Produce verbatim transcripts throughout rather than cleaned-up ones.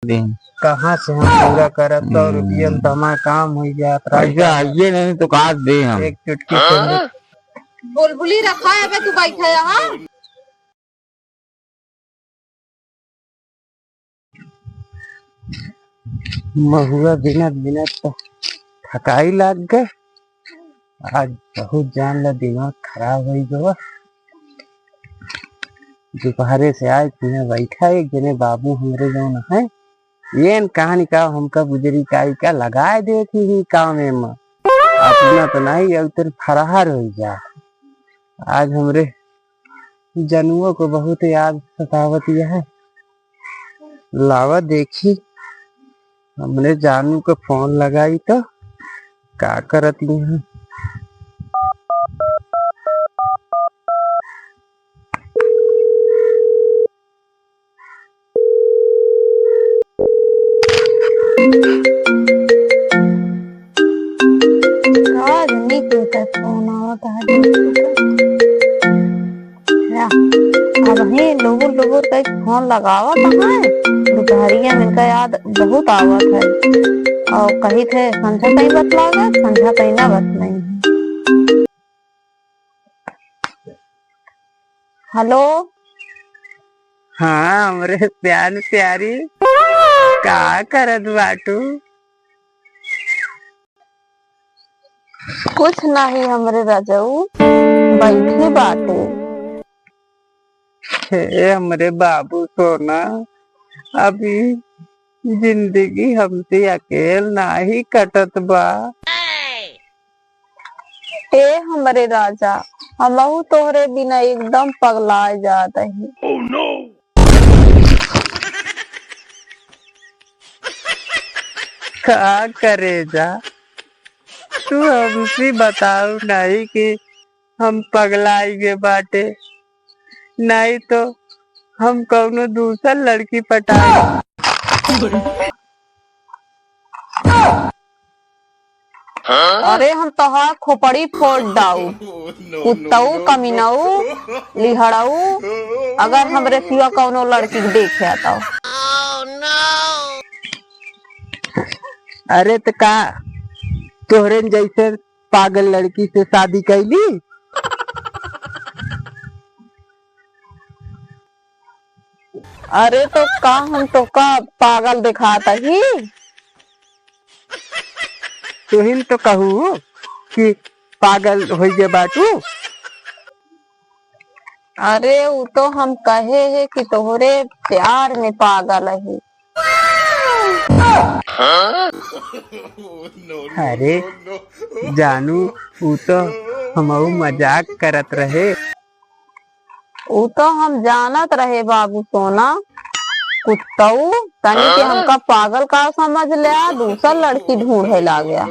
दे। कहाँ से हम पूरा करब? सौ रुपया में तो हमार काम होइ जात। पैसा आइए नहीं तो का दे हम? एक चुटकी से। बुलबुली रखा है बे, तू बैठा है, हाँ? महुआ बिनत बिनत तो थकाई लाग गए। आज बहुत जान ला दिमाग खराब होइ गवा। दोपहरे से आज इहाँ बैठा एक जने बाबू हमरे जौन है, ये न कहानी का हमका बुजरी काई का लगाए देत ही, ही काम एमा। अपना तो नहीं, अब तेरे फरार होइ जा। आज हमरे जनुओ को बहुत याद सतावत यह। लावा देखी, हमने जानू के फोन लगाई तो का करत यह। आज नहीं कोई का फोन आवत है। या, अब ही लुबुर लुबुर कई फोन लगावत है। दोपहरिया में इनका याद बहुत आवत है। और कही थे संझा कहीं बतलावे, संझा कहीं ना बतलाई है। हेलो। हाँ, हमरे प्यार प्यारी, का करत बाटू? कुछ नाही हमरे राजाऊ, बैठी बाटे। हे हमरे बाबू सोना, अभी जिंदगी हमसे अकेल नाही कटत बा। ए हमरे राजा, हमहू तोहरे बिना एकदम पगलाए जात ही। का करे जा, तू हमसे बताऊ नाही कि हम पगलाई गे बाटे, नाही तो हम कौनो दूसर लड़की पटाई। अरे हम तोहार खोपड़ी फोड़ डाऊ, कुत्तऊ, कमीनऊ, लिहड़ऊ, अगर हमरे सिवा कौनो लड़की के देखे तो। अरे त का तोहरे जैसे पागल लड़की से शादी कैली? अरे तो का हम तोका पागल देखात ही? तुहिन तो कहू कि पागल होइ गे बाटू। अरे उ तो हम कहे है कि तोहरे प्यार में पागल है। अरे जानू, उ तो हमहू मजाक करत रहे। उ तो हम जानत रहे बाबू सोना, कुत्तऊ, तनी के हमका पागल का समझ ल्या, दूसर लड़की ढूंढे लाग्या।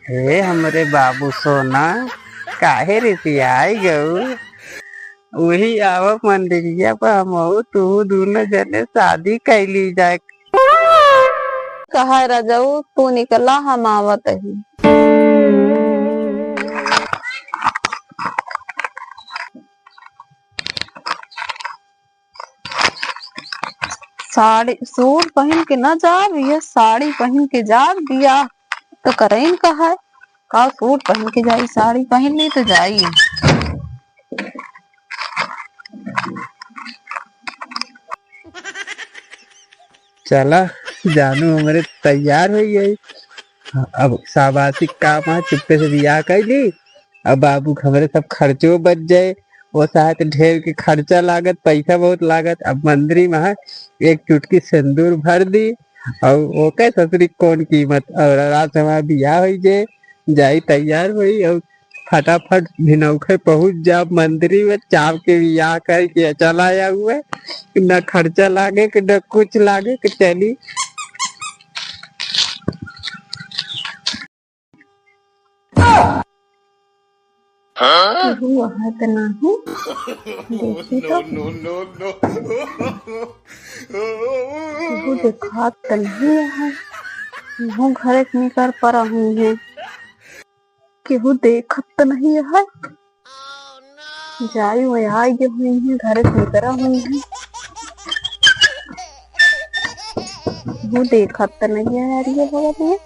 हे हमरे बाबू सोना, काहे रिसियाई गऊ? वही आवा मंदिरिया पर हमहू तू दूनो जने शादी कैली जाए। कहा रजऊ, तू निकला, हम आवत ही। साड़ी, सूट पहिन के ना जाब, ये साड़ी पहिन के जाब, बियाह तो करइन का है, का सूट पहिन के जाई, साड़ी पहिन ली तो जाई। चला, जानू हमरे तैयार होइ गई। अब शाबाशी काम आ, चुप्पे से बियाह कइ ली। अब बाबू के हमरे सब खर्चो बच जाए। वो साथ ढेर के खर्चा लागत, पैसा बहुत लागत। अब मंदिरी में एक चुटकी सिंदूर भर दी और ओके ससुरी कौन कीमत। और आराम से हमार बियाह होइ जाए, जाई तैयार होई और फटाफट भिनौखे पहुँच जा मंदिरी में, चाप के बियाह करके चला आया हुए, न खर्चा लागे के, न कुछ लागे के, चली। केहू अहत नाही। देखी तो। केहू देखात त नहीं है। केहू घरे से निकर पर हुई है। केहू देखत त नहीं है। जाई हुई, आइ गए हुई हैं, घरे से निकरा हुई हैं। वो देखत त नहीं है यार, ये बगल में।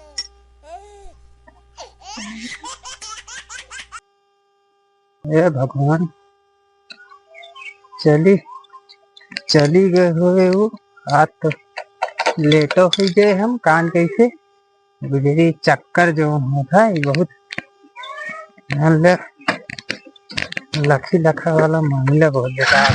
हे भगवान, चली, चली गए हुए वो, आज तो लेटो हुई गए हम, कान कैसे गुजरी चक्कर जो होता है, ये बहुत लखी लखा वाला मामला बहुत बेकार।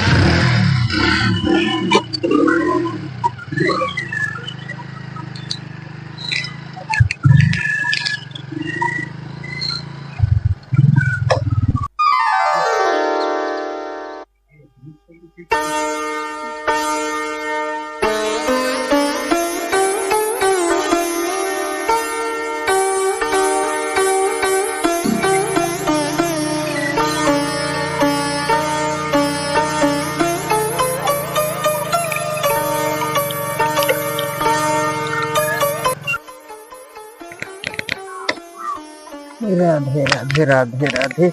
राधे, राधे, राधे, राधे।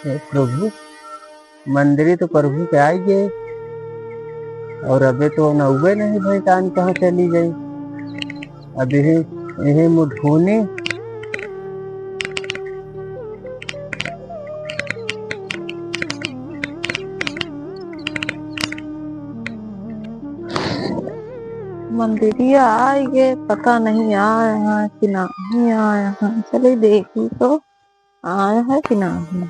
हे प्रभु, मंदिरी तो प्रभु के आइ गए, और अबे तो नौबे नहीं भई, कान कहाँ चली गई। अब यही, यही मुठोनी। मंदिरिया आइ गए, पता नहीं आए हैं कि नहीं आए हैं। चलिए देखी तो आए हैं कि नहीं।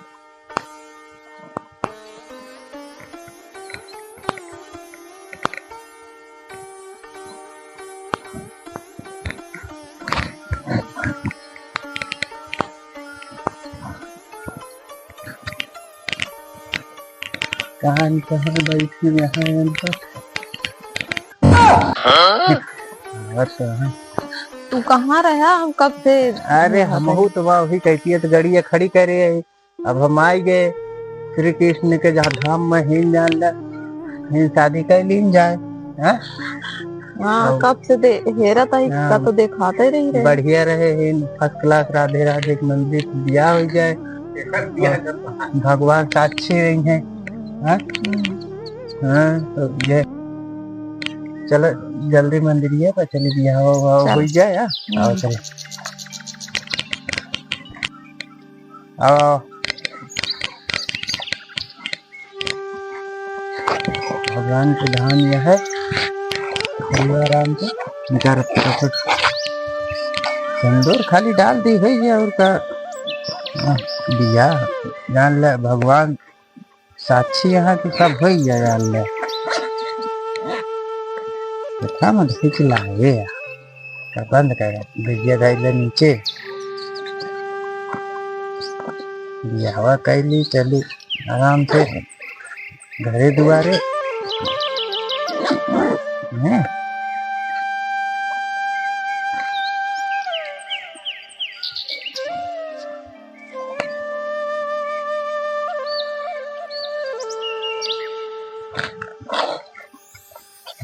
कान कहाँ बैठी यहाँ इनका? हाँ? आवत है। तू कहाँ रहा? हम कब से अरे, यहाँ हमहू पे। तो वही कहती है, तो गड़िया खड़ी करे है। अब हम आइ गए श्री कृष्ण के जहाँ धाम में, हिन जान ला, हिन शादी कर लीन जाए, हाँ? हाँ, और कब से दे-, हेरत आई, हाँ, का तो देखाते रही रहे। बढ़िया रहे, हिन first class राधे राधे के मंदिर से बियाह होइ जाए। और भगवान साक्षी रही हैं, हाँ? हम्म। हाँ, तो ये चलो जल्दी मंदिरिया पर चली, बियाह हुआ चल। होइ जाए, हाँ? हम्म। आओ, चलो। आओ। भगवान के धाम यह है। हरिया राम के निकार फटाफट सिंदूर खाली डाल दी है ये, और का? हाँ, दिया। जान ले भगवान साक्षी यहाँ के सब होइ गया, जान ले। देखा मत खींच लागे यार। का बंद कर, बिटिया गई ले नीचे। बियाहवा कैली, चली आराम से घरे दुआरे। हैं?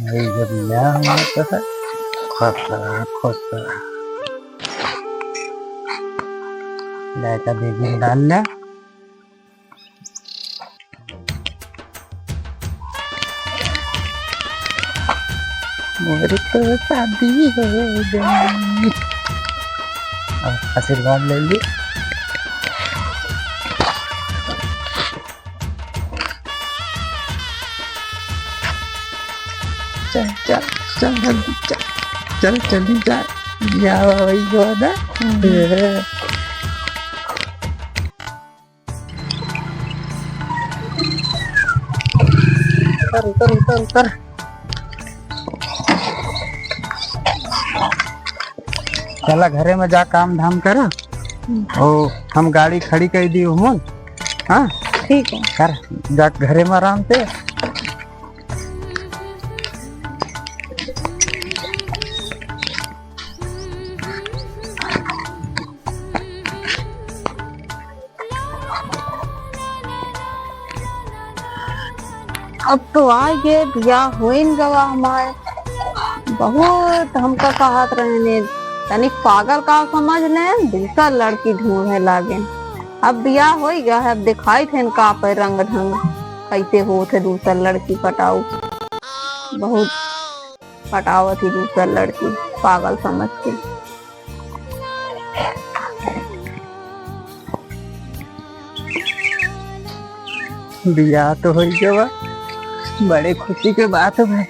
यही जब लिया हमारे तो है। खुश रहा, खुश रहा। लाइका बेबी डाल ले। मोर तो शादी हो गई। अब आशीर्वाद ले ली। चल, चल, चल, जल्दी चल। चल, जल्दी जा। या भाई, जो है ना। हम्म। ये। उतर, उतर, उतर, उतर। चला घरे में जा, काम धाम करा। हम्म। और हम गाड़ी खड़ी कर दी हूँ, हाँ? ठीक है। कर, जा घरे में आराम से। अब तो आइ गए, बियाह होइन गवा हमार। बहुत हमका कहत रहेन, तनिक पागल का समझ लेन, दूसर लड़की ढूंढे लागेन। अब बियाह होइ गया है, अब देखाइत है इनका पे रंग ढंग, कैसे होत है दूसर लड़की पटाऊ। बहुत पटावत ही दूसर लड़की, पागल समझ के। बियाह तो होइ गवा, बड़े खुशी के बात है।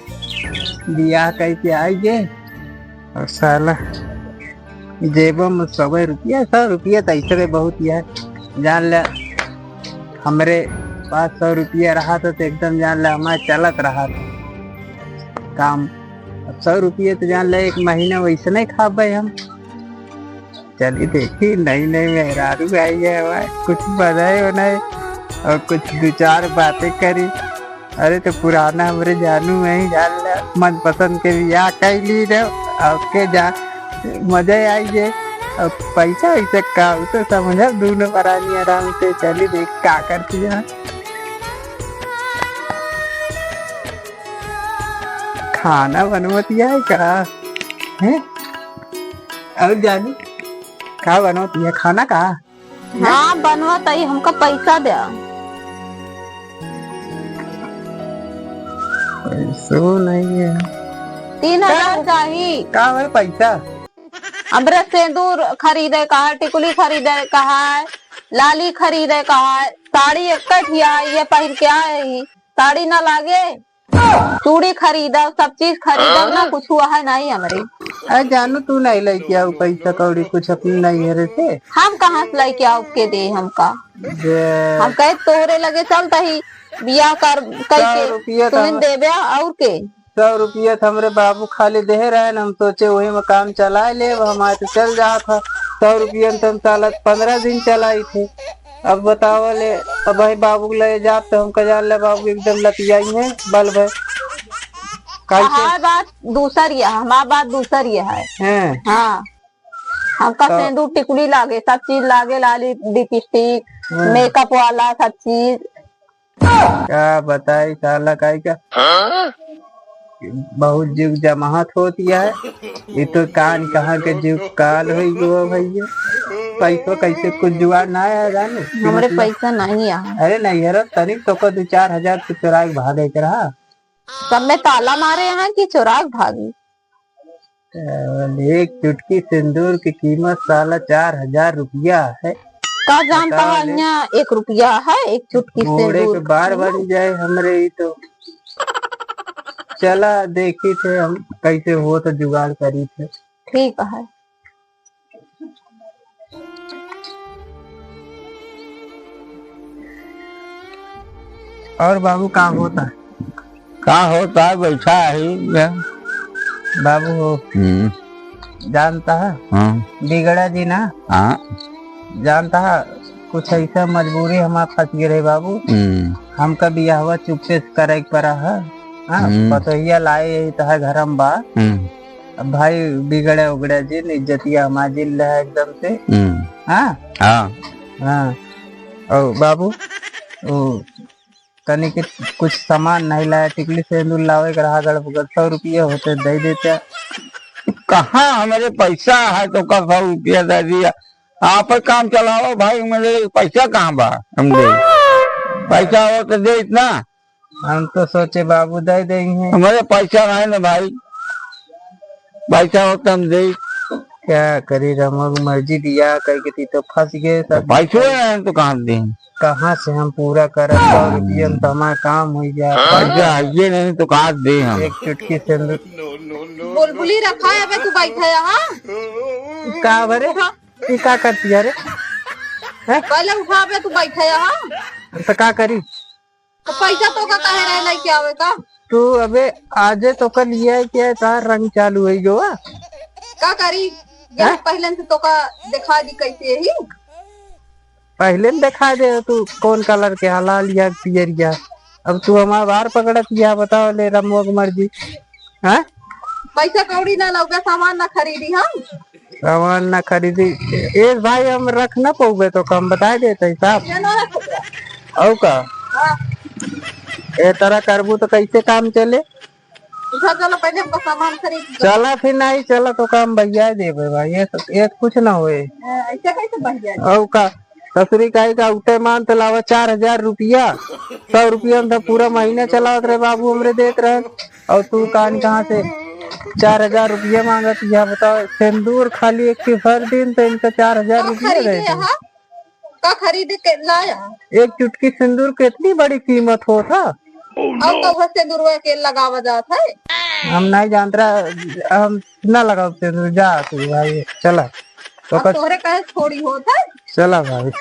बियाह कइके आइ गए, और साला जेबा में सौ रुपया, सौ रुपया तो ऐसे भी बहुत ही है। जान ले, हमरे पास सौ रुपया रहा था तो एकदम जान ले हमारे चलत रहा था काम। अब सौ रुपया तो जान ले एक महीना वैसे नहीं खाबे हम। चली देखी, नई नई मेहरारू आई है, हमारे कुछ बताए हो नहीं और कुछ दो चार बातें करी। अरे तो पुराना हमरे जानू में ही जान ले, मनपसंद के बियाह कइ ली रहो, आपके जा मजा आई जे। अब पैसा वैसा का, उ तो समझब दोनों परानी आराम से। चली देख का करती है। खाना बनवतिया है का? हैं? और जानू का बनवतिया खाना का? हाँ, बनवत आई, हमका पैसा द्या। पैसो नहीं है। तीन हजार का? चाही। का है पैसा? हमरे सेंदूर खरीदे का है, टिकुली खरीदे का है, लाली खरीदे का है, साड़ी एक ठिया है, ये पहिर के आए ही, साड़ी ना लागे। चूड़ी खरीदब, सब चीज खरीदब ना, कुछ हुआ है नहीं हमरे। अरे जानू, तू नहीं लेके आऊ पैसा कौड़ी कुछ अपने नैहरे से? हम कहाँ से लेके आऊ के दे हमका? जे हम कहे तोहरे लगे चलता ही बियाह कर सौ कइके रुपया तो तुम हम देबे और के? सौ रुपया तो हमरे बाबू खाली देहे रहे न, हम सोचे वही में काम चलाए ले, हमारे तो चल जात है। सौ रुपया में तो हम साला पन्द्रह दिन चलाई थे। अब बताओ ले, अब भाई बाबू के ले जाब तो हमका जान ले बाबू एकदम लतियाई है, बल भर। कैसे? हमार बात दूसर ये है, हमार बात दूसर ये है। हैं। हाँ, हमका तो सेंदूर टिकुली लागे, सब चीज लागे, लाली लिपस्टिक, हाँ। मेकअप वाला सब चीज। का बताई साला काई का? बहुत जुग जमात होती है। ये तो कान कहाँ के जुग काल होई गो भैया। पैसो कैसे कुछ जुगाड़ ना आया जाने। हमरे पैसा नहीं आया। अरे नहीं यार, तनिक तो को दो चार हजार के चोराई भागे के रहा। सब में ताला मारे हैं कि चोराक भागी? अरे, एक चुटकी सिंदूर की कीमत साला चार हजार रुपया है। का जानता है, यहाँ एक रुपया है, एक चुटकी सिंदूर के बार बन जाए हमरे ही तो। चला, देखी थे हम कैसे हो तो जुगाड़ करी थे। ठीक है। और बाबू, का होता है? का होता है, बैठा है। बाबू हो, हम्म। जानता है? हाँ। बिगड़ा जी ना? हाँ। जानता है, कुछ ऐसा मजबूरी हमार फंस गए रहे बाबू। हम्म। हमका बियाहवा चुप्पे से करे के पड़ा है। हाँ, हम्म। पतोहिया लाए यही तो है घर में बा। हम्म। अब भाई बिगड़े उगड़े जिन, इज्जतिया हमार जिन रहे एकदम से। हम्म। हाँ? हाँ। हाँ। और बाबू, ओ, तनी के कुछ सामान नहीं लाया, टिकली सेंदूर लावे के रहा, गड़बड़ सौ रुपये होते दे देते। कहाँ हमरे पैसा है तो का सौ रुपया दे दिया? आप काम चलाओ भाई, मेरे पैसा कहाँ बा? हम दे, पैसा हो तो दे इतना। हम तो सोचे बाबू दे देंगे। हमारे पैसा नहीं ना भाई, पैसा हो तो हम दे। क्या करी, रमक मर्जी दिया कह के ती तो फंस गए सब। पैसो है तो कहाँ दे? कहाँ से हम पूरा करब? सौ रुपया में तो हमारा काम हो जाए। पैसा है ये नहीं तो कहाँ दे हम? एक चुटकी से बुलबुली रखा है बे, तू बैठा यहाँ। का बरे? हाँ। ये का करती है रे? हैं? पहले उठा बे, तू बैठा यहाँ। तो का करी? तो पैसा तो का काहे रहे लेके आवे का? तू अबे आजे तो का लिया है क्या? तार रंग चालू है जो, आ? का करी? हैं? पहले से तो का दिखा दी कैसे ही? पहले न दिखा दे तू कौन कलर के हा, लाल या पियरिया। अब तू हमार बार पकड़त या, बताओ ले रमुआ के मर्जी। हाँ? पैसा कौड़ी ना लौके, सामान ना खरीदी हम। सामान ना खरीदी। ए भाई, हम रख ना पौबे तो कम बताए देते साहब। ये ना रखोगे? औ का? हाँ। ए तरह करबू तो कैसे काम चले? उठा चलो, पहले हमको सामान खरीद लो। चला फिर नहीं चला तो काम भैया देबे भाई, ये तो, ये कुछ ना होए। हाँ, ऐसे कैसे भैया? औ का? ससुरी काई का उठे मान तो लावा चार हजार रुपया, सौ रुपया में तो पूरा महीना चलावत रहे बाबू, हमरे देत रहे, और तू कान कहाँ से चार हजार रुपया मांगत, यह बताओ, सिंदूर खाली एक के भर दिन तो इनका चार हजार का रुपया खरीदे देते। यहाँ? का खरीदे के लाया? एक चुटकी सिंदूर कितनी बड़ी कीमत होत है। और तो वह सिंदूरवा के लगावा जात है। हम नहीं जानत रहा, हम ना लगाओ सिंदूर, जा तू भाई, चला। तो अब कस- तोहरे कहे थोड़ी होत है। चला भाई।